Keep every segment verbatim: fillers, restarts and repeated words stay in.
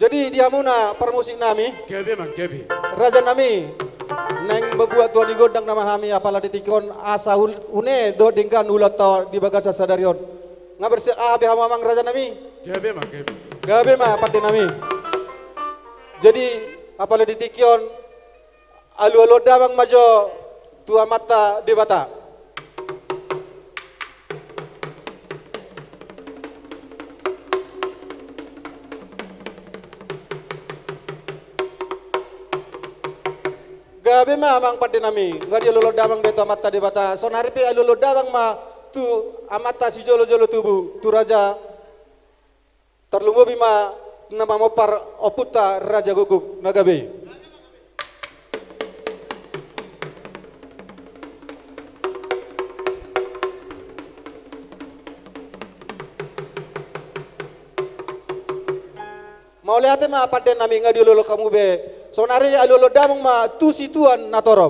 Jadi di hamuna parmusik nami, gabe ma, gabe. Raja nami, naeng mambuat tua ni gondang nama hami apala di tingki on asa ul-, une dohot denggan ulaonta di bagasan sadari on. Nga bersiap aha be hamu amang raja nami? Gabe ma, gabe. Gabe ma pande nami. Jadi apala di tingki on, alualuhon damang ma jo tu Amanta Debata. Gabe ma amang pande nami, nga dialualuhon damang be tu Amanta Debata, sonari pe alualuhon damang ma tu amanta sijolojolo tubu, tu raja. Tarlumobi ma na mamompar ompunta Raja Guguk na gabe. Mauliate ma pande nami, nga dialualuhon hamu be. Sonari alualuhon damang ma tu situan na torop.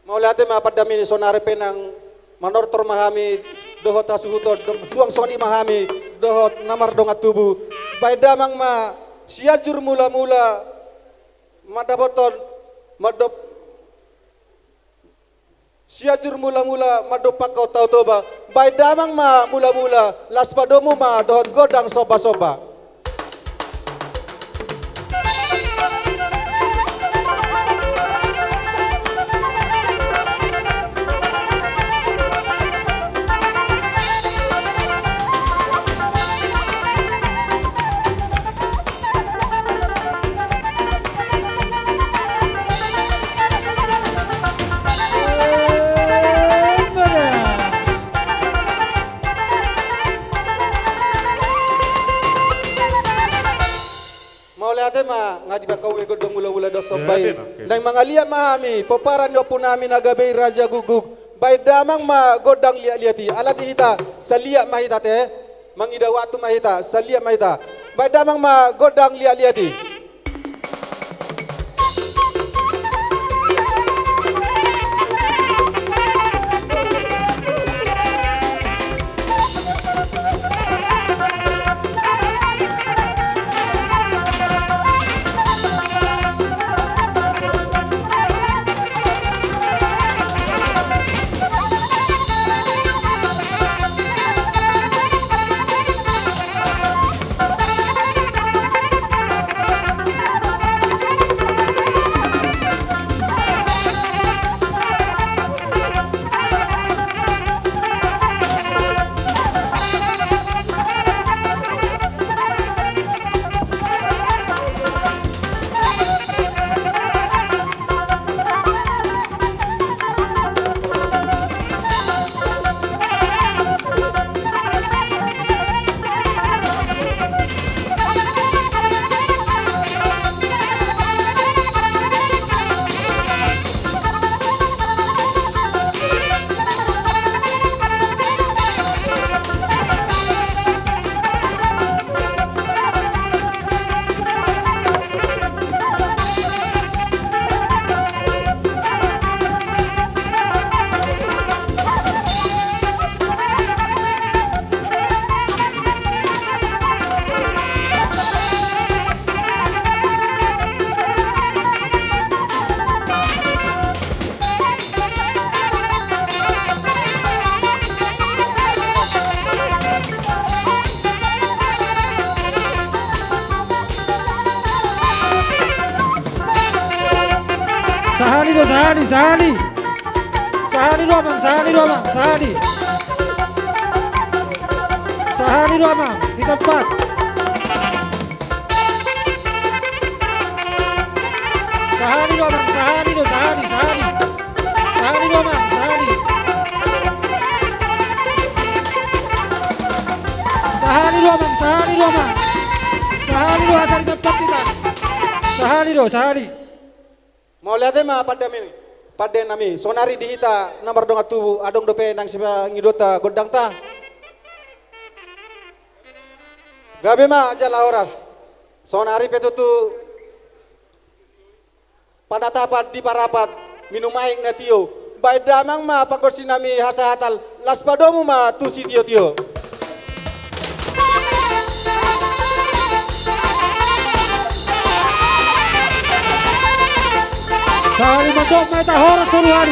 Mauliate ma pande nami, sonari pe nang manortor ma hami dohot hasuhuton do-, suang songon i ma hami dohot na mardongan tubu. Baen damang ma Sianjur Mulamula mandapothon mandop Sianjur Mulamula mandompakhon Tao Toba, baen damang ma Mulamula, las padomu ma dohot gondang sombasomba. Mauliate ma, nga dibaen hamu be gondang Mulamula dohot somba i. Gabe ma, gabe. Naeng mangaliat ma hami pomparan ni ompu nami na gabe i Raja Guguk. Baen damang ma gondang liatliat i, ala di hita saliat ma hita te. Mangida waktu ma hita, saliat ma hita. Baen damang ma gondang liatliat i. Sahali do, sahali, sahali. Sahali do amang, sahali do amang, sahali. Sahali do amang, di tempat. Sahali do amang, sahali do, sahali, sahali. Sahali do amang, sahali. Sahali do amang, sahali do amang. Sahali do, asal di tempat hita. Sahali do, sahali. Mauliate ma pande nami, pande nami. Sonari di hita na mardongan tubu, adong dope nang sipangidoonta gondangta? Gabe ma jala horas. Sonari pe tutu panatapan di Parapat minum aek na tio. Baen damang ma pangkorsinami hasahatan, laos padomu ma tu sitiotio. Sahali mandok ma hita horas tu Tuhan.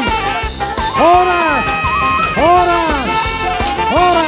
Horas, horas, horas.